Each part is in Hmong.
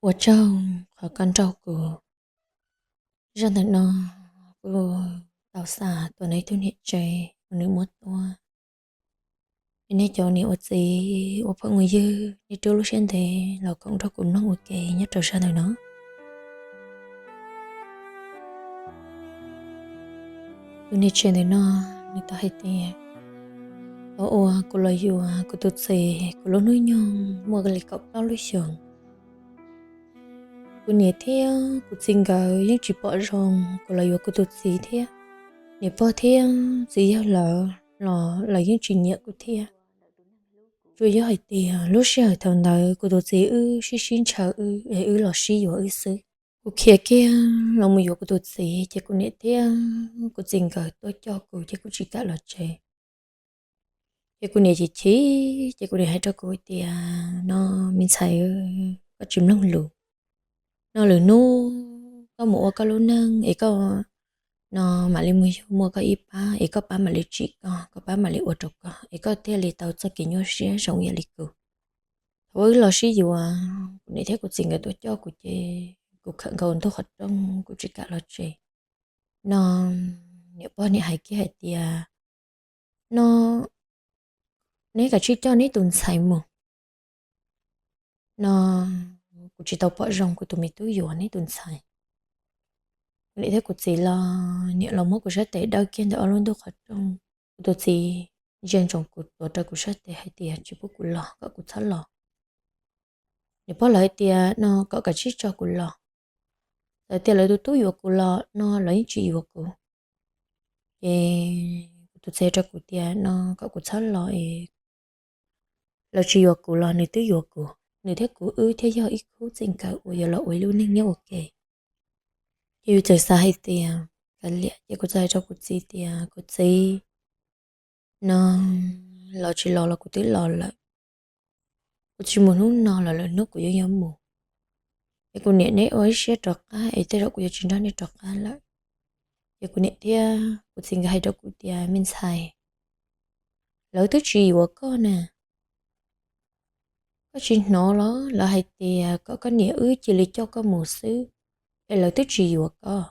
Ua tsaug qhov koj nrog kuv. Zaj ntawm no kuv tau xa tuaj ntawm ib tug niam tsev uas nws muab tuaj. Es nej cov niam ua txiv ua phooj ua ywg, nej rub lub siab ntev los koom nrog kuv mloog ua ke nyob rau zaj ntawm no. Tus niam tsev ntawm no nws tau hais tias, thaum uas kuv los yuav kuv tus txiv, kuv lub hnub nyoog muaj li kaum plaub lub xyoos. Kuv niam thiab kuv txiv nkawd yeej tsis pom zoo kuv los yuav kuv tus txiv thiab. Niam pog thiab txiv yawg lawv los lawv yeej tsis nyiam kuv thiab. Tsuas yog hais tias lub sij hawm thaum ntawd kuv tus txiv wb sib sib ntshaw wb es wb los sib yuav wb xwb. Kuv khiav kiag los mus yuav kuv tus txiv ces kuv niam thiab kuv txiv nkawd tuaj coj kuv ces kuv tsis kam los tsev. Ces kuv niam chim chim ces kuv niam hais rau kuv tias, no me ntxhais, koj tsis mloog lus. No lwm hnub koj mus ua koj lub neej es koj, no mam li mus yug muaj koj ib pab es koj pab mam li tsim koj, koj pab mam li ua rau koj es koj thiaj li tau txoj kev nyuaj siab zoo ib yam li kuv. Thaum wb los sib yuav, kuv niam thiab kuv txiv nkawd tuaj coj kuv ces kuv khawm nkaus ntuj qhov rooj kuv tsis kam los tsev. No niam pog niam hais kiag hais tias, no neb kav tsij coj neb tus ntxhais mus. No kuv tsis tau pom zoo kuv tus me tub yuav neb tus ntxhais. Kuv niam thiab kuv txiv los niam los muab kuv sab tes dawj kiag ntawm ob lub ntuj qhov rooj. Kuv tus txiv ntsia ntsoov kuv tuav rau kuv sab tes hais tias tsis pub kuv los, kom kuv txhob los. Niam pog lawv hais tias no kom kav tsij tso kuv los. Txawm tias lawv tus tub yuav kuv los no lawv yeej tsis yuav kuv. Ces kuv tus txiv rau kuv tias no kom kuv txhob los es lawv tsis yuav kuv los nws twb yuav kuv, nws thiab kuv wb thiaj yog ib khub txij nkawm uas yuav los ua ib lub neej nyob ua ke. Ces yus txawm xav hais tias kav liam, ces kuv txawm hais rau kuv txiv tias kuv txiv, no los tsis los los kuv twb los lawm. Kuv tsis mus hnub no los lwm hnub kuv yeej yuav mus. Es kuv niam neb ua ib siab rov qab es tej zaum kuv yuav tsis nrog neb rov qab lawm. Ces kuv niam thiab kuv txiv nkawd hais rau kuv tias me ntxhais, lawv twb tsis yuav koj na. Koj tsis hnov los lawv hais tias kom koj niam wb cia li coj koj mus xwb, es lawv twb tsis yuav koj.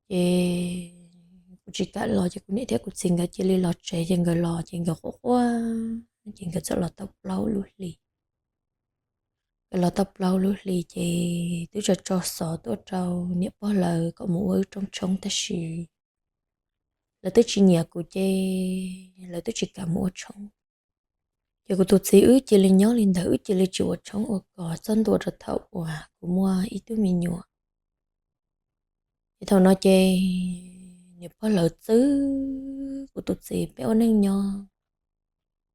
Ces kuv tsis kam los ces kuv niam thiab kuv txiv nkawd cia li los tsev ces nkawd los ces nkawd quaj quaj ces nkawd txawm los tau plaub lub hlis. Nkawd los tau plaub lub hlis ces twb tso tso xov tuaj rau niam pog lawv kom mus ua wb rooj tshoob tab sis lawv twb tsis nyiam kuv ces lawv twb tsis kam mus ua tshoob. Ces kuv tus txiv wb cia li nyob li ntawd, wb cia li tsis ua tshoob ua kos txog ntua rau thaum uas kuv muaj ib tug me nyuam. Ces thaum no ces niam pog lawv txwb kuv tus txiv peb ua neej nyob.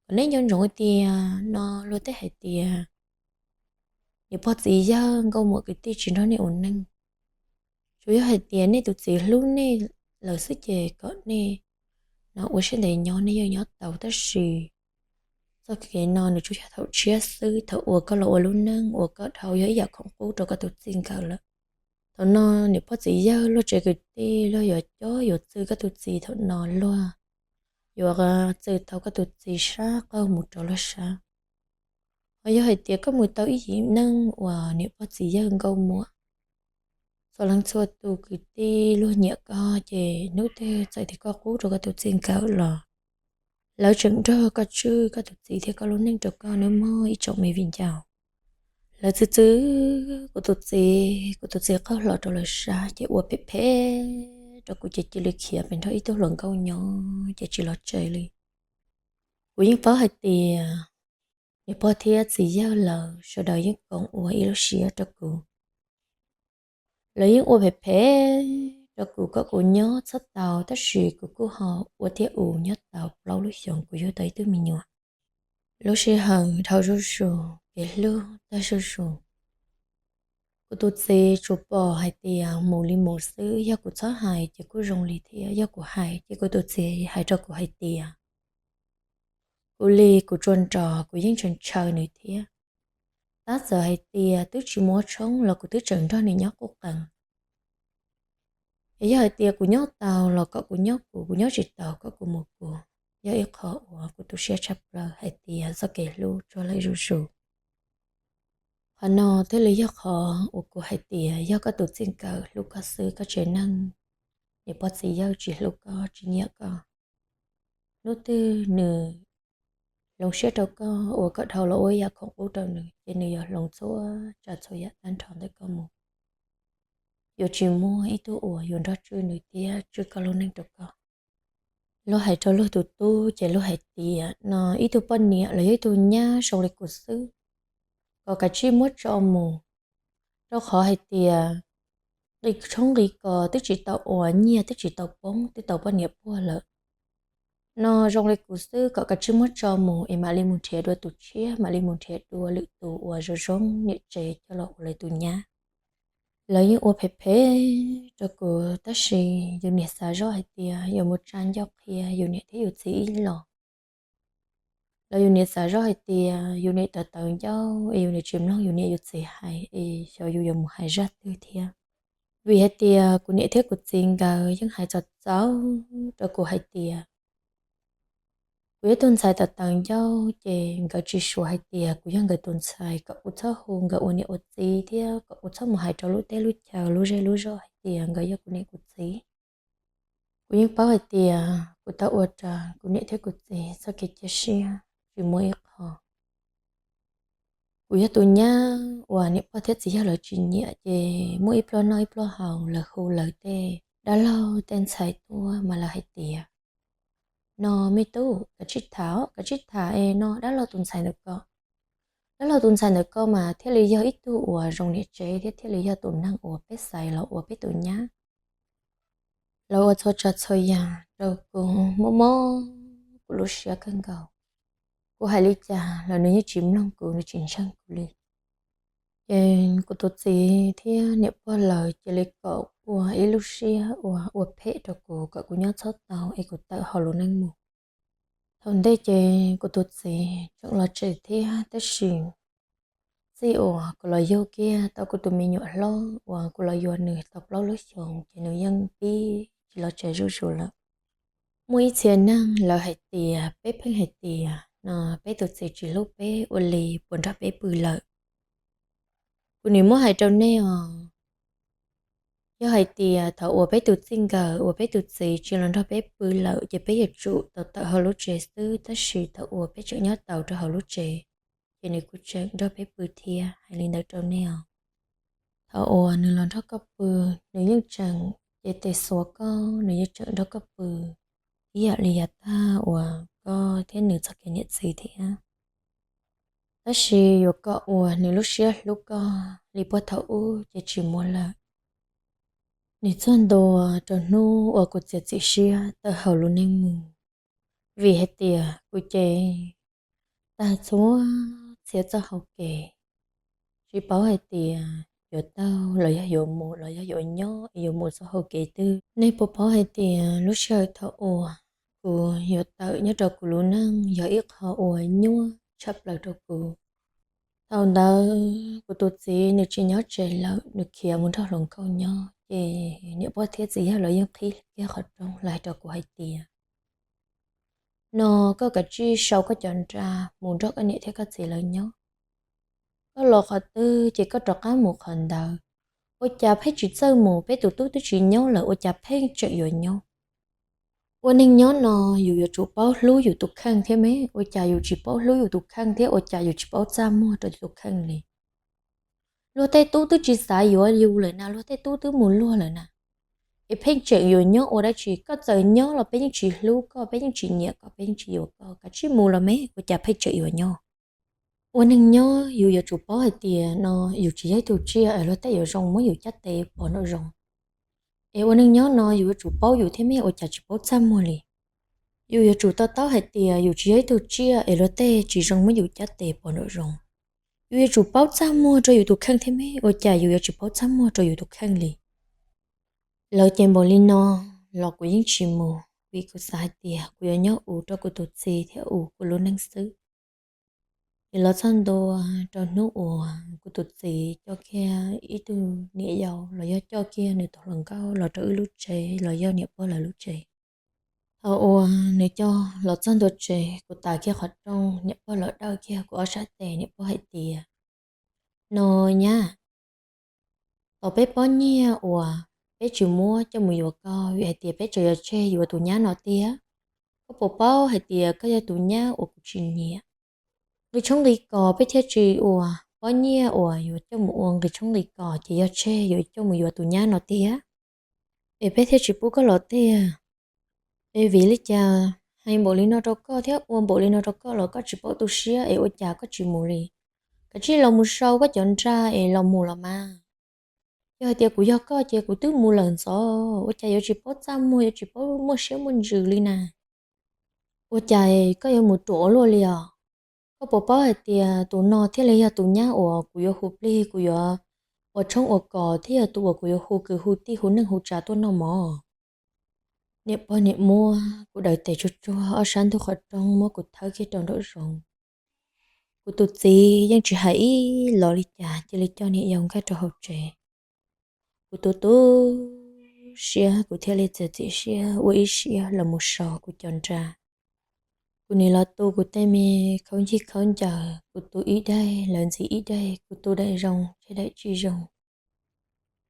Kom nej nco ntsoov tias no luag tej hais tias niam pog txiv yawg nkauj muam kwv tij tsis nrog nej ua neej. Tsuas yog hais tias nej tus txiv hlub nej lawm xwb ces kom nej no ua siab ntev nyob nej yeej nyob tau tab sis txoj kev no nws tsuas yog thaum tshiab xwb, thaum uas koj los ua lub neej uas koj dhau yog ib yam khoom qub rau koj tus txij nkawm lawm. Thaum no niam pog txiv yawg luag tsev kwv tij luag yuav cob yuav txwj koj tus txiv, thaum no luag yuav txwj tau koj tus txiv sab qaug mus rau luag sab. Ho yog hais tias koj mus tau ib yim neej uas niam pog txiv yawg nkauj muam txhua leej txhua tus kwv tij luag nyiam koj ces hnub twg txawm tias koj qub rau koj tus txij nkawm los lawv tseem nrog koj tswj koj tus txiv thiab koj lub neej rau koj nawb mog ib tsoom me viv ncaus. Lawv txwv txwv kuv tus txiv, kuv tus txiv qaug hlo rau lawv sab ces ua phem phem rau kuv ces cia li khiav pem nrog ib tug hluas nkauj nyob ces tsis los tsev li. Kuv yeej paub hais tias niam pog thiab txiv yawg lawv sawv daws yeej koom ua ib lub siab rau kuv. Lawv yeej ua phem phem rau kuv kom kuv nyob txhob tau tab sis kuv kuj ho ua thiab ua nyob tau plaub lub xyoos kuv yug tau ib tug me nyuam. Lub sij hawm dhau zuj zus, kev hlub tag zuj zus. Kuv tus txiv tsuas pom hais tias mus li mus xwb, yog kuv txhob hais ces kuj zoo li thiab, yog kuv hais ces kuv tus txiv hais rau kuv hais tias kuv li kuv tsuas nrog kuv yeej tseem ntshaw nws thiab. Tab txawm hais tias twb tsis muaj tshoob los kuv twb tseem nrog nws nyob qub qees. Es yog hais tias kuv nyob tau los kom kuv nyob kuv, kuv nyob tsis tau kom kuv mus kuv. Yog ib qho uas kuv tu siab tshaj plaws hais tias txoj kev hlub tsuag lawm zuj zus. Qhov no thiaj li yog qhov uas kuv hais tias yog koj tus txij nkawm hlub koj xwb, koj tsev neeg, niam pog txiv yawg tsis hlub koj, tsis nyiam koj, hnub twg nws hloov siab rau koj uas koj dhau los ua ib yam khoom qub rau nws, ces nws yuav hloov txhua tsav txhua yam tag nrho ntawm koj mus. Yuav tsis muaj ib tug uas yuav nrog tswj nws thiab tswj koj lub neej rau koj. Luag hais rau luag tus tub ces luag hais tias no ib tug poj niam los yog ib tug nyab zoo li kuv xwb, kom kav tsij muab tso mus, rau qhov hais tias nqi tshoob nqi kos twb tsis tau ua, nyiaj twb tsis tau poob, twb tau poj niam puag lawm. No zoo li kuv xwb kom kav tsij muab tso mus es mam li mus nrhiav dua tus tshiab, mam li mus nrhiav dua lwm tus uas zoo zoo niam tsev coj los ua lawv tus nyab. Lawv yeej ua phem phem rau kuv, tab sis yus niam xav zoj hais tias yuav mus tsa ncauj qhia yus niam thiab yus txiv ib los. Los yus niam xav zoj hais tias yus niam tawv tawv ncauj es yus niam tsis mloog yus niam yus txiv hais es xyov yus yuav mus hais zaj twg thiab. Vim hais tias kuv niam thiab kuv txiv nkawd yeej hais txaus txaus rau kuv hais tias kuv yog tus ntxhais tawv tawv ncauj, ces nkawd tsis suav hais tias kuv yog nkawd tus ntxhais, kom kuv txhob hu nkawd ua niam ua txiv thiab kom kuv txhob mus hais rau lub teb lub chaw lub zej lub zog hais tias nkawd yog kuv niam kuv txiv. Kuv yeej paub hais tias kuv tau ua rau kuv niam thiab kuv txiv txoj kev cia siab tsis muaj ib qho. Kuv yog tus nyab uas niam pog thiab txiv yawg lawv tsis nyiam, ces muaj ib pluag noj ib pluag haus, lawv hu lawv tej dab laug tej ntxhais tuaj mas lawv hais tias no me tub, kav tsij tham, kav tsij tham es no dab laug tus ntxhais ntawm ko, dab laug tus ntxhais ntawm ko mas thiaj li yog ib tug uas zoo niam tsev thiab thiaj li yog tus neeg uas peb xaiv los ua peb tus nyab. Lawv ua txhua tsav txhua yam rau kuv, mob mob kuv lub siab kawg nkaus. Kuv hais li cas los nws yeej tsis mloog kuv, nws tsis ntseeg kuv li. Ces kuv tus txiv thiab niam pog lawv cia li kom ua ib lub siab uas ua phem rau kuv, kom kuv nyob txhob tau es kuv tawm hauv lub neej mus. Thaum ntej ces kuv tus txiv tseem los tsev thiab, tab sis txij uas kuv los yug kiag tau kuv tus me nyuam hlob uas kuv los yuav nws tau plaub lub xyoos ces nws yeej pib tsis los tsev zuj zus lawm. Muaj ib txhia neeg lawv hais tias peb pheej hais tias no peb tus txiv tsis hlub peb ua li puas nrog peb pw lawm. Kuv nim muab hais rau nej os, yog hais tias thaum uas peb tus txij nkawm uas peb tus txiv tsis los nrog peb pw lawm ces peb yuav tsum tau tawm hauv lub tsev xwb, tab sis thaum uas peb tseem nyob tau rau hauv lub tsev ces nws kuj tseem nrog peb pw thiab. Hais li ntawd rau nej os, thaum uas nws los nrog koj pw, nws yeej tseem cev tes xuav koj, nws yeej tseem nrog koj pw ib yam li yav tag uas koj thiab nws txoj kev niam txiv thiab. Tab sis yuav kom uas nws lub siab hlub koj li puag thaum ub ces tsis muaj lawm. Nws txog ntua rau hnub uas kuv txiav txim siab tawm hauv lub neej mus, vim hais tias kuv ces tag txhua txhia txoj hau kev, tsis paub hais tias yuav taug los yog yuav mus los yog yuav nyob es yuav mus txoj hau kev twg. Nej puas paub hais tias lub sij hawm thaum uas kuv yuav tawm nyob rau kuv lub neej yog ib qho uas nyuaj tshaj plaws rau kuv. Thaum ntawd kuv tus txiv nws tsis nyob tsev lawm, nws khiav mus nrog hluas nkauj nyob, ces niam pog thiab txiv yawg lawv yeej qhib kiag qhov rooj, lawv hais rau kuv hais tias no koj kav tsij sau koj cov nra mus nrog koj niam thiab koj txiv lawv nyob. Koj los qhov twg ces koj rov qab mus qhov ntawd. Ua cas pheej tsis txawj mus? Peb tus tub twb tsis nyob lawm, ua cas pheej tseem yuav nyob? Ua neeg nyob no yus yuav tsum paub hlub yus tus kheej thiab me, ua cas yus tsis paub hlub yus tus kheej thiab ua cas yus tsis paub txaj muag rau yus tus kheej li? Luag tej tub twb tsis xav yuav yus lawm na, luag tej tub twb mus luag lawm na, es pheej tseem yuav nyob ua dab tsi? Koj txawm nyob los peb yeej tsis hlub koj, peb yeej tsis nyiam koj, peb yeej tsis yuav koj, kav tsij mus los me, ua cas pheej tseem yuav nyob? Ua neeg nyob yus yuav tsum paub hais tias no yus tsis yog ib tug tsiaj es luag tej yuav zoo muab yus cab tes pov nraum zoov. Es ua neeg nyob no yus yuav tsum paub yus thiab me, ua cas tsis paub txaj muag li? Yus yuav tsum to taub hais tias yus tsis yog ib tug tsiaj es luag tej tsis zoo muab yus cab tes pov nraum zoov. Yus yuav tsum paub txaj muag rau yus tus kheej thiab me, ua cas yus yuav tsis paub txaj muag rau yus tus kheej li? Lawv ces npaum li no los kuv yeej tsis mus, vim kuv xav hais tias kuv yuav nyob ua rau kuv tus txiv thiab ua kuv lub neej xwb. Es los txog ntua rau hnub uas kuv tus txiv coj kiag ib tug niam yau los yog coj kiag nws tus hluas nkauj los rau wb lub tsev los yog niam pog lawv lub tsev. Thaum uas nws coj los txog ntua tsev, kuv tav kiag qhov rooj, niam pog lawv dawj kiag kuv ob sab tes, niam pog hais tias No nyab, tos peb pob nyiaj uas peb tsis muab coj mus yuav koj vim hais tias peb tseem yuav tseg yuav tus nyab no tiag. Koj puas paub hais tias koj yog tus nyab uas kuv tsis nyiam? Nqi tshoob nqi kos peb thiaj tsis ua, pob nyiaj uas yuav coj mus ua nqi tshoob nqi kos ces yog tseg yuav coj mus yuav tus nyab no tiag. Es peb thiaj tsis pub koj los tiag. Es vim li cas hais npaum li no rau koj thiab ua npaum li no rau koj los koj tsis paub tu siab es ua cas koj tsis mus li? Kav tsij los mus sau koj cov nra es los mus los mas. Yog hais tias kuv yog koj ces kuv twb mus lawm ntxov, ua cas yuav tsis paub txaj muag, yuav tsis paub muaj siab muaj ntsws li na? Ua cas koj yuav mus ruam ua luaj li os? Koj puas paub hais tias tus no thiaj li yog tus nyab uas kuv yuav hu plig, kuv yuav ua tshoob ua kos thiab yog tus uas kuv yuav hu kwv hu tij hu neej hu tsav tuaj noj mov? Niam pog niam muab kuv daws tes tsuag tsuag ob sab ntug qhov rooj muab kuv thawb kiag rau nraum zoov. Kuv tus txiv yeej tsis hais ib los li cas cia li coj niam yau nkag rau hauv tsev. Kuv tu tu siab kuv thiaj li txiav txim siab ua ib siab los mus so kuv cov nra. Kuv nim los tu kuv tej me khaub ncig khaub ncaws, kuv tu ib daim lawv ntxiv ib daim, kuv tu daim zoo tseg daim tsis zoo.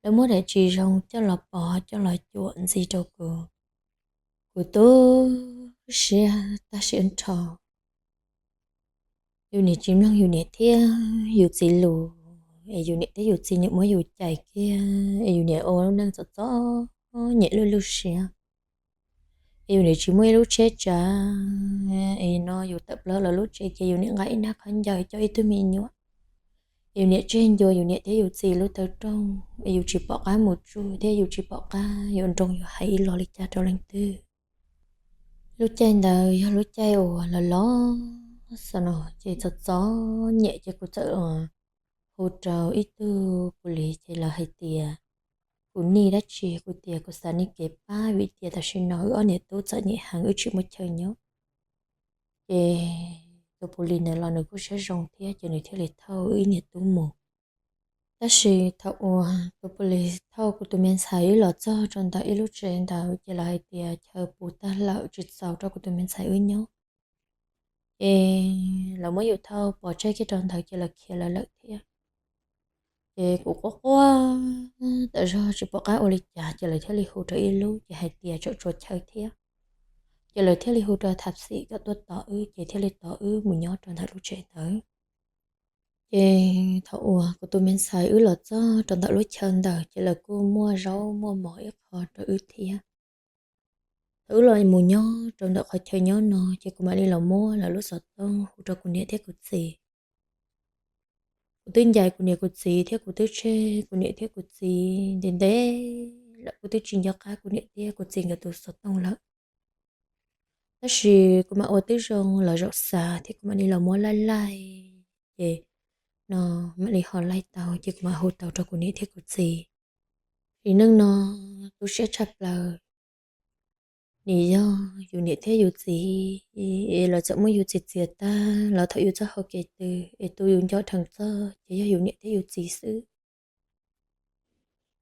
Lawv muab daim tsis zoo coj los pov coj los cuam ntxiv rau kuv. Kuv tu siab tag siab nrho. Yus niam tsis mloog yus niam thiab yus txiv lus, es yus niam thiab yus txiv niam muab yus cais kiag, es yus niam ua lub neej txom txom nyem lwj lwj siab. Es yus niam tsis muaj ib lub tsheb tsav, es no yus tawm plaws lawv lub tsev ces yus niam nqa ib nab khaub ncaws coj ib tug me nyuam. Es yus niam tseg ncua yus niam thiab yus txiv lub taw rooj, es yus tsis pom qab mus tsuj thiab yus tsis pom qab yuav nroo yuav hais ib los li cas rau leej twg. Lub caij ntawd yog lub caij uas los los xwb no ces txom txom nyem ces kuv txawm hu rau ib tug pus lis ces lawv hais tias kuv nig dab tsi, kuv tias kuv xav nig kev pab vim tias tam sim no wb ob niam tub txom nyem heev wb tsis muaj chaw nyob. Ces tus pus lis ntawd los nws kuj siab zoo thiab ces nws thiaj li thauj wb ib niam tub mus. Tab sis thaum uas tus pus lis thauj kuv tus me ntxhais wb los txog rau ntawm ib lub tsev ntawd ces lawv hais tias chaw puv tag lawm tsis txaus rau kuv tus me ntxhais wb nyob. Ces lawv muab yus thauj pov tseg kiag rau ntawd ces lawv khiav lawv lawm thiab. Ces kuv quaj quaj tas zog tsis pom qab ua li cas ces lawv thiaj li hu rau ib lub ces hais tias tseem tshuav chaw thiab. Ces lawv thiaj li hu rau thab xim kom tuaj tos wb ces thiaj li tos wb mus nyob rau ntawm lub tsev ntawd. Ces thaum uas kuv tus me ntxhais wb los txog rau ntawm lub chaw ntawd ces lawv kuj muaj zaub muaj mov ib qho rau wb thiab. Thaum wb los mus nyob rau ntawm qhov chaw nyob no ces kuv mam li los muab lawv lub xov tooj hu rau kuv niam thiab kuv txiv. Kuv twb ncaim kuv niam kuv txiv thiab kuv twb tseg kuv niam thiab kuv txiv ntev ntev lawm, kuv twb tsis nco qab kuv niam thiab kuv txiv nkawd tus xov tooj lawm. Tab sis kuv mam ua tib zoo los zaum xav thiab kuv mam li los muab laij laij, ces no mam li ho laij tau ces kuv mam hu tau rau kuv niam thiab kuv txiv. Sim neej no tu siab tshaj plaws, nim yog yus niam thiab yus txiv, lawv txawm muab yus txiav txiav tag los thaum yus txoj hau kev twg es tu yus nco dheev txog ces yog yus niam thiab yus txiv xwb.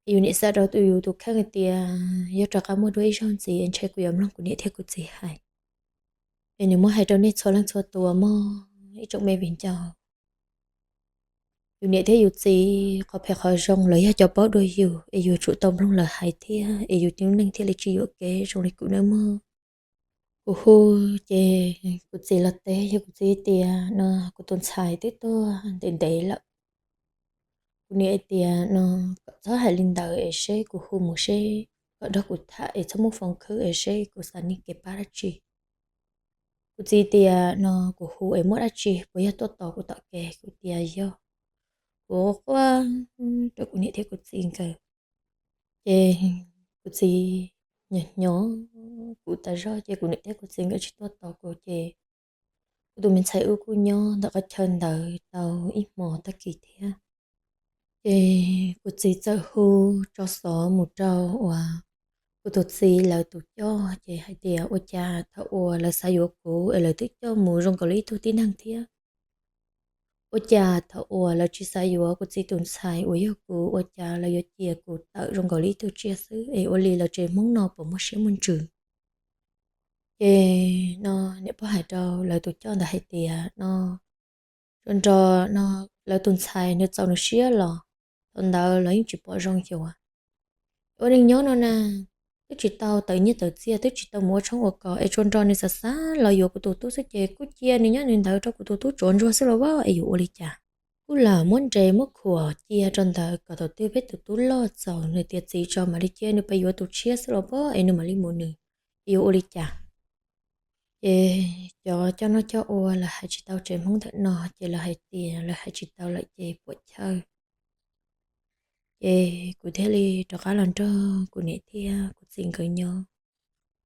Es yus niam xav rau tus yus tus kheej hais tias yog rov qab muaj dua ib zaug ntxiv es ntshe kuv yuav mloog kuv niam thiab kuv txiv hais. Es nws muab hais rau nej txhua leej txhua tus mog ib tsoom me viv ncaus. Yus niam thiab yus txiv qhov phem qhov zoo lawv yog cov paub dua yus es yus tsum tau mloog lawv hais thiab es yus tus neej thiaj li tsis yuam kev zoo li kuv nawb mog. Kuv hu ces kuv txiv los teb, yog kuv txiv tias no kuv tus ntxhais twb tuag ntev ntev lawm. Kuv niam hais tias no kom txhob hais li ntawd es seb kuv hu mus seb kom nrog kuv tham es txhob muaj foom khwb es seb kuv xav nig kev pab dab tsi. Kuv txiv tias no kuv hu es muaj dab tsi puas yog tuaj tos kuv tom kev, kuv tias yog. Kuv quaj rau kuv niam thiab kuv txiv nkawd, ces kuv txiv nyob nyob kuv tas zog ces kuv niam thiab kuv txiv nkawd tsis tuaj tos kuv ces kuv tus me ntxhais wb kuj nyob ntawm qhov chaw ntawd tau ib hmos tag kis thiab. Ces kuv txiv txawm hu tso xov mus rau uas kuv tus txiv lawv tus coj ces hais tias ua cas thaum uas lawv xav yuav kuv es lawv twb coj mus zoo nkaus li ib tug tib neeg thiab. Ua cas thaum uas lawv tsis xav yuav kuv txiv tus ntxhais uas yog kuv ua cas lawv yuav cia kuv tawm zoo nkaus li ib tug tsiaj xwb es ua li lawv tsev Hmoob no puas muaj siab muaj ntsws. Ces no niam pog hais rau lawv tus coj ntawd hais tias no nrog nrog no lawv tus ntxhais nws txaus nws siab los thaum ntawd los yeej tsis pom zoo xyuas. Ua neej nyob no na, twb tsis tau tawm nyiaj tawm txiaj, twb tsis tau mus ua tshoob ua kos, es tsuas nrog nws xav xav los yuav kuv tus tub xwb ces kuj cia nws nyob nws ntawd rau kuv tus tub tsuav ntsuag xwb los as, es yuav ua li cas? Kuj lam muab nres muab khuam cia rau ntawd kom thaum twg peb tus tub loj txaus nws tias txiv tso mam li cia nws pab yuav tus tshiab xwb los as, es nws mam li mus nws, es yuav ua li cas? Ces cov coj noj coj ua lawv hais tsis tau tsev Hmoob ntawm no ces lawv hais tias lawv hais tsis tau lawm ces puam chawj. Ces kuv thiaj li rov qab los nrog kuv niam thiab kuv txiv nkawd nyob.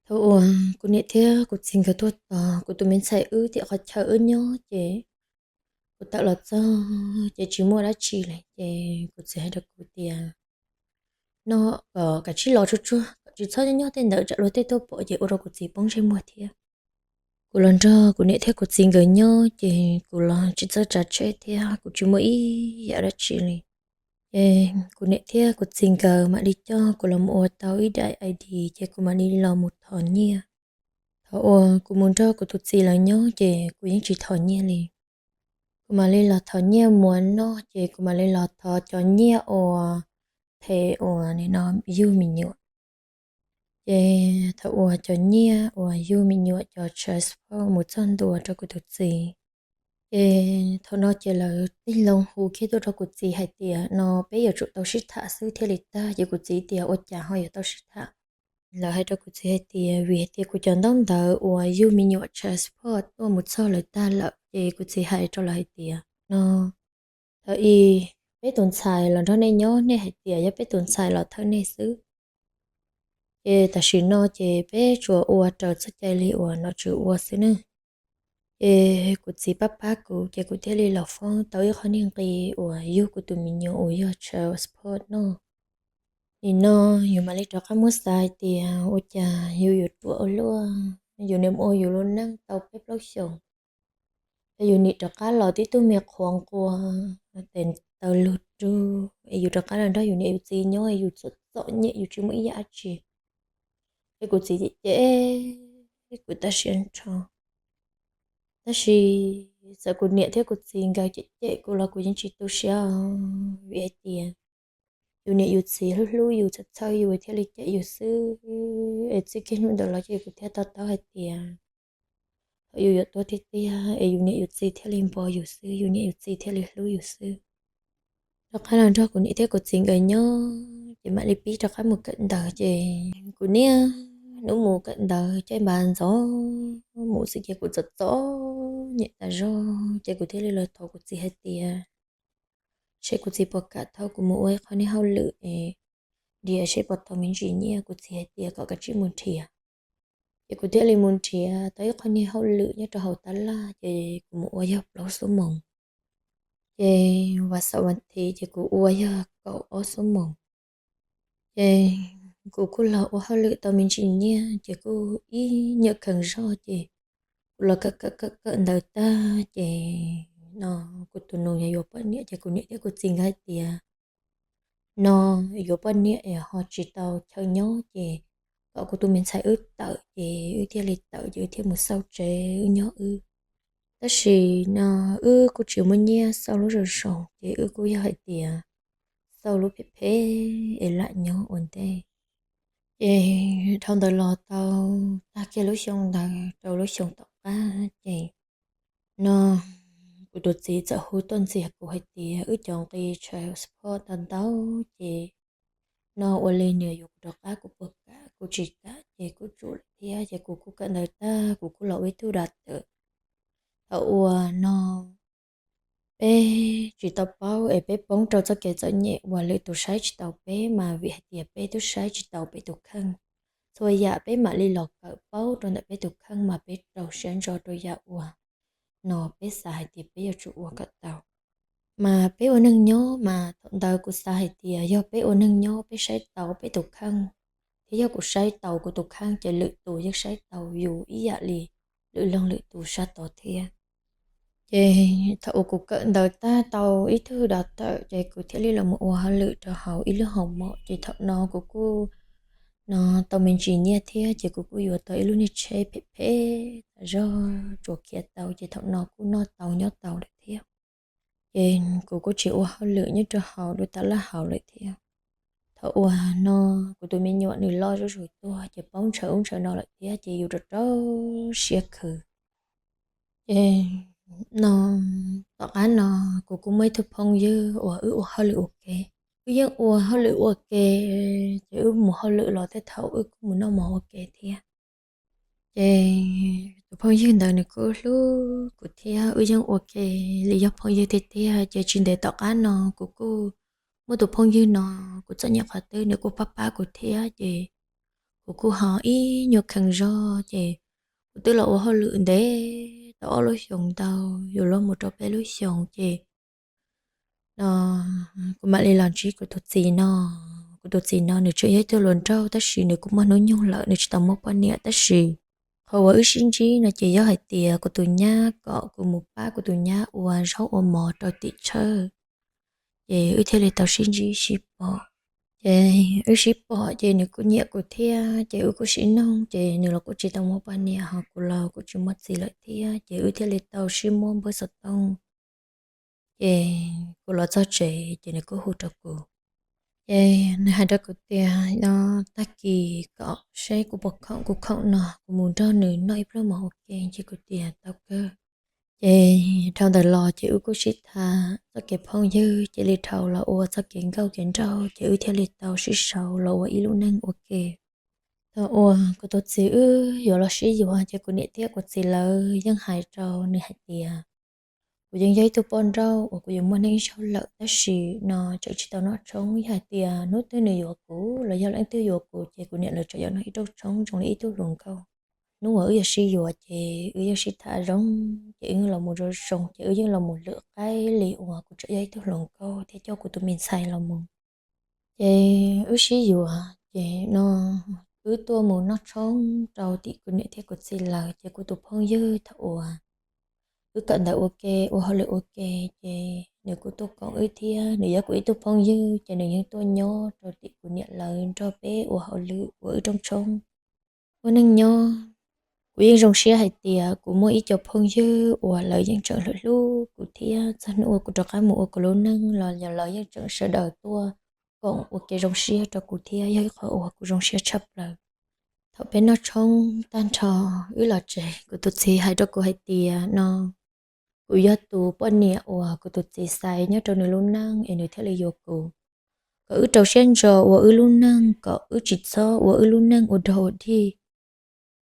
Thaum uas kuv niam thiab kuv txiv nkawd tuaj tos kuv tus me ntxhais wb tim qhov chaw wb nyob ces kuv tawm los txog ces tsis muaj dab tsi li ces kuv txiv hais rau kuv tias, no, kom kav tsij los tsuag tsuag, kom tsis txhob nyob tej ntawd tsam luag tej tuaj pom ces ua rau kuv txiv poob ntsej muag thiab. Kuv los nrog kuv niam thiab kuv txiv nkawd nyob ces kuv los tsis txawj tsav tsheb thiab kuv tsis muaj ib yam dab tsi li. Ces kuv niam thiab kuv txiv nkawd mam li coj kuv los mus ua tau ib daim ID ces kuv mam li los mus thov nyiaj. Thaum uas kuv mus nrog kuv tus txiv lawv nyob ces kuv yeej tsis thov nyiaj li. Kuv mam li los thov nyiaj mus ua noj ces kuv mam li los thov cov nyiaj uas them uas nim no yug me nyuam. Ces thaum uas cov nyiaj uas yug me nyuam cov child support mus txog ntua rau kuv tus txiv, ces thaum no ces lawv tig loo hu kiag tuaj rau kuv txiv hais tias no peb yuav tsum tau sib tham xwb thiaj li tag. Ces kuv txiv tias ua cas ho yuav tau sib tham? Lawv hais rau kuv txiv hais tias vim hais tias kuv cov ntaub ntawv uas yug me nyuam child support tuaj mus txog lawv tag lawm ces kuv txiv hais rau lawv hais tias no, thaum ub peb tus ntxhais los nrog nej nyob, nej hais tias yog peb tus ntxhais los thawj nej xwb. Ces tam sim no ces peb tsuas ua raws txoj cai li uas nom tswv ua xwb ne. Ces kuv txiv pab pab kuv ces kuv thiaj li los foob tau ib qho niag nqi uas yug kuv tus me nyuam uas yog child support no. Nim no yus mam li rov qab muab xav hais tias ua cas yus yuav ruam ua luaj, yus nim ua yus lub neej tau peb plaub xyoos, es yus nim rov qab los tib tug me qhuav nquag tes taw lug rug, es yus rov qab los nrog yus niam yus txiv nyob es yus txom txom nyem yus tsis muaj ib yam dab tsi. Es kuv txiv cem cem kuv tag siab nrho. Tab sis txawm kuv niam thiab kuv txiv nkawd cem cem kuv los kuv yeej tsis tu siab, vim hais tias yus niam yus txiv hlub hlub yus txhawj txhawj yus thiaj li cem yus xwb. Es txij kiag hnub ntawd los ces kuv thiaj to taub hais tias thaum yus yuav tuag tiag tiag es yus niam yus txiv thiaj li npo yus xwb, yus niam yus txiv thiaj li hlub yus xwb. Rov qab los nrog kuv niam thiab kuv txiv nkawd nyob ces mam li pib rov qab mus kawm ntawv. Ces kuv niaj hnub mus kawm ntawv caij npas ntxov mus xwb ces kuv txom txom nyem tas zog ces kuv thiaj li los thov kuv txiv hais tias seb kuv txiv puas kam thauj kuv mus ua ib qho niag hauj lwm es nrhiav seb puas tau me ntsis nyiaj. Kuv txiv hais tias kom kav tsij mus nrhiav. Ces kuv thiaj li mus nrhiav tau ib qho niag hauj lwm nyob rau hauv tab laj ces kuv mus ua yog plaub xuab moos. Ces vas xaum vas thiv ces kuv ua yog kaum ob xuab moos. Ces kuv kuj los ua hauj lwm tau me ntsis nyiaj ces kuj ib nyuam kheev zog ces kuv los kawm kawm kawm kawm ntawv tag ces no kuv tus nus yuav poj niam ces kuv niam thiab kuv txiv nkawd hais tias no yuav poj niam es ho tsis tau chaw nyob ces kom kuv tus me ntxhais wb tawm ces wb thiaj li tawm ces wb thiaj mus xauj tsev wb nyob wb. Tab sis no wb kuj tsis muaj nyiaj xauj lub zoo zoo ces wb kuj yog hais tias xauj lub phem phem es lam nyob ua ntej. Ces dhau ntawd los tau tag kiag lub xyoo ntawd rau lub xyoo tom qab ces no kuv tus txiv txawm hu tuaj ntxias kuv hais tias wb cov nqi child support ntau ntau ces no ua li nws yuav kuv rov qab kuv puas kam, kuv tsis kam ces kuj tsum lawm thiab ces kuv kuj kawm ntawv tag kuv kuj los ua ib tug dav tawm. Thaum uas no peb tsis tau paub es peb poob rau txoj kev txom nyem uas lwm tus saib tsis taus peb mas vim hais tias peb twb saib tsis taus peb tus kheej. Txhua yam peb mam li los kawm paub rau ntawm peb tus kheej mas peb rau siab ntso rau yam uas no peb xav hais tias peb yuav tsum ua kom tau. Mas peb ua neeg nyob mas thaum ntawd kuv xav hais tias yog peb ua neeg nyob peb saib tau peb tus kheej, thiab yog kuv saib tau kuv tus kheej ces lwm tus yeej saib tau yus ib yam li lwm leej lwm tus sab tod thiab. Ces thaum uas kuv kawm ntawv tag tau ib tug dav tawm ces kuv thiaj li los mus ua hauj lwm rau hauv ib lub hauv mom ces thaum no kuv kuj no tau me ntsis nyiaj thiab ces kuv kuj yuav tau ib lub niag tsheb phem phem tas zog tsuas khiav tau ces thaum no kuj noj tau nyob tau lawm thiab. Ces kuv kuj tsis ua hauj lwm nyob rau hauv lub tab laj hauv lawm thiab. Thaum uas no kuv tus me nyuam nws loj zuj zus tuaj ces poob ntshaw ub ntshaw no lawm thiab ces yus rau rau siab khwv. Ces no tom qab no kuv kuj muaj ib tug phooj ywg uas wb ua hauj lwm ua ke. Wb yeej ua hauj lwm ua ke, ces wb mus hauj lwm los tej thaum wb kuj mus noj mov ua ke thiab. Ces tus phooj ywg ntawd nws kuj hlub kuv thiab wb yeej ua ke li yog phooj ywg tiag tiag. Ces tsis ntev tom qab no kuv kuj muaj tus phooj ywg no, kuv txom nyem qhov twg nws kuj pab pab kuv thiab. Ces kuv kuj ho ib nyuag kheev zog ces kuv twb los ua hauj lwm ntev tau ob lub xyoos ntau, yuav luag mus rau peb lub xyoos ces no kuv mam li los ntsib kuv tus txiv no. Kuv tus txiv no nws tseem yog ib tug hluas nraug tab sis nws kuj muaj hnub nyoog lawm, nws tsis tau muaj poj niam tab sis qhov uas wb sib ntsib no ces yog hais tias kuv tus nyab kom kuv mus pab kuv tus nyab ua zaub ua mov rau tim tshawj. Ces wb thiaj li tau sib ntsib sib pom. Ces wb sib pom ces nws kuj nyiam kuv thiab ces wb kuj sib noog ces nws los kuj tsis tau muaj poj niam ho kuv los kuj tsis muaj txiv lawm thiab ces wb thiaj li tau sib muab npawb xov tooj. Ces kuv los txog tsev ces nws kuj hu rau kuv. Ces nws hais rau kuv tias no tag kis kom seb kuv puas khoom, kuv khoom no kuv mus nrog nws noj ib pluag mov ua ke. Ces kuv tias tau kawg. Ces dhau ntawd los ces wb kuj sib tham txoj kev phooj ywg cia li dhau los ua txoj kev nkauj kev nraug ces wb thiaj li tau sib sau los ua ib lub neej ua ke. Thaum uas kuv tus txiv wb yuav los sib yuav ces kuv niam thiab kuv txiv lawv yeej hais rau nws hais tias kuv yeej yog ib tug poj nrauj uas kuv yuav muaj neej zaug lawm tab sis no tseem tsis tau noj tshoob. Yog hais tias hnub twg nws yuav kuv los yog leej twg yuav kuv ces kuv niam lawv tseem yuav noj ib rooj tshoob zoo li ib tug hluas nkauj. Hnub uas wb yuav sib yuav ces wb yeej sib tham zoo, ces wb yeej los mus zoo zoo, ces wb yeej los mus lwm qaib li uas kuv tseem yog ib tug hluas nkauj thiab coj kuv tus me ntxhais los mus. Ces wb sib yuav ces no wb tuaj mus noj tshoob rau tim kuv niam thiab kuv txiv lawv ces kuv tus phooj ywg thaum uas wb kawm ntawv ua ke ua hauj lwm ua ke ces nws kuj tuaj koom wb thiab nws yog kuv ib tug phooj ywg ces nws yeej tuaj nyob rau tim kuv niam lawv nrog peb ua hauj lwm ua wb rooj tshoob. Ua neej nyob kuv yeej zoo siab hais tias kuv muaj ib co phooj ywg uas lawv yeej tseem hlub hlub kuv thiab txog hnub uas kuv rov qab mus ua kuv lub neej los lawv yeej tseem sawv daws tuaj koom ua ke zoo siab rau kuv thiab yog ib qho uas kuv zoo siab tshaj plaws. Thaum peb noj tshoob tag nrho wb los tsev kuv tus txiv hais rau kuv hais tias no kuv yog tus poj niam uas kuv tus txiv xaiv nyob rau nws lub neej es nws thiaj li yuav kuv. Kom wb rau siab ntso ua wb lub neej kom wb tsis txhob ua wb lub neej ua dog ua dig.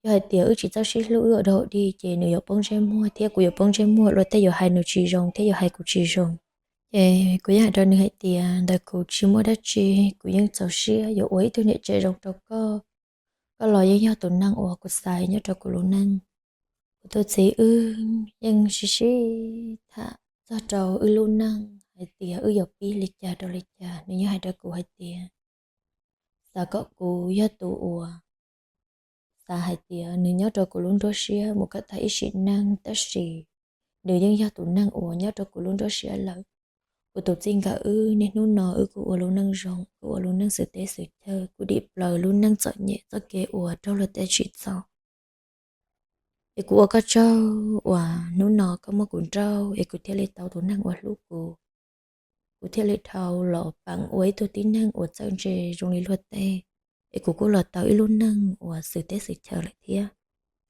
Yog hais tias wb tsis txawj sib hlub wb ua dog ua dig ces nws yuav poob ntsej muag thiab kuv yuav poob ntsej muag, luag tej yuav hais nws tsis zoo thiab yuav hais kuv tsis zoo. Ces kuv yeej hais rau nws hais tias ntawm kuv tsis muaj dab tsi, kuv yeej txaus siab yuav ua ib tug niam tsev zoo rau koj. Koj los yeej yog tus neeg uas kuv xaiv nyob rau kuv lub neej. Kuv tus txiv wb yeej sib sib tham txog rau wb lub neej hais tias wb yuav pib li cas rau li cas, nws yeej hais rau kuv hais tias xav kom kuv yog tus uas xav hais tias nws nyob rau kuv lub nruab siab mus kom tag ib sim neej, tab sis nws yeej yog tus neeg uas nyob rau kuv lub nruab siab lawm. Kuv tus txij nkawm wb niaj hnub no wb kuj ua lub neej zoo, kuj ua lub neej xwm teb xwm chaw, kuj dim plaws lub neej txom nyem txoj kev uas raug luag tej tsim txom. Es kuv ua koj tsaug uas hnub no koj muab kuv nrauj es kuv thiaj li tau tus neeg uas hlub kuv. Kuv thiaj li dhau los peem ua ib tug tib neeg uas txawj ntse zoo li luag tej, es kuv kuj los tau ib lub neej uas xwm teb xwm chaw lawm thiab.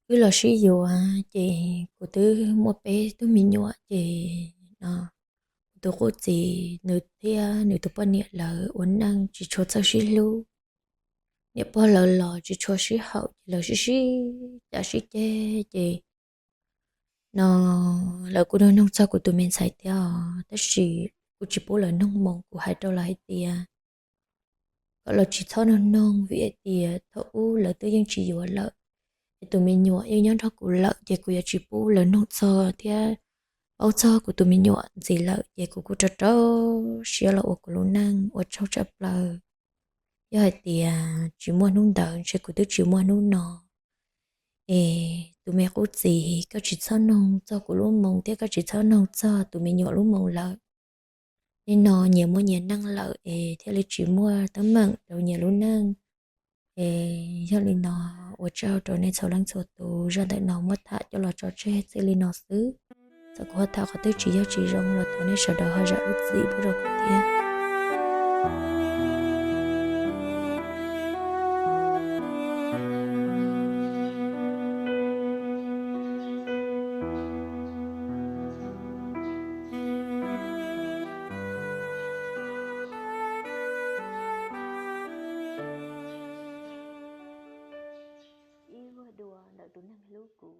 Wb los sib yuav ces kuv twb muaj peb tug me nyuam ces no kuv tus qub txiv nws thiab nws tus poj niam lawv ua neej tsis tshua txawj sib hlub. Niam pog lawv los tsis tshua sib haum ces lawv sib sib cav sib ceg ces no lawv kuj nug noog txog kuv tus me ntxhais thiab os, tab sis kuv tsis pub lawv noog moo, kuv hais rau lawv hais tias kom lawv tsis txhob noog noog vim hais tias thaum ub lawv twb yeej tsis yuav lawm, es tus me nyuam yeej nyob nrog kuv lawm ces kuv yuav tsis pub lawv noog txog thiab paub txog kuv tus me nyuam ntxiv lawm ces kuv kuj rau rau siab los ua kuv lub neej ua tsaug tshaj plaws. Yog hais tias tsis muaj hnub ntawd ntshe kuv twb tsis muaj hnub no. Es tus me qub txiv, koj tsis txhob noog txog kuv lub moo thiab koj tsis txhob noog txog tus me nyuam lub moo lawm. Nim no nyias muaj nyias neej lawm es thiaj li tsis muaj teeb meem rau nyias lub neej. Es yog li no, ua tsaug rau nej txhua leej txhua tus, zaj ntawm no muab tham coj los tso tseg txij li no xwb. Txawm kuv ho tham qhov twg tsis yog tsis zoo los thov nej sawv daws ho zam lub txim pub rau kuv thiab. Ib vuag dua ntawm tus neeg hlub kuv.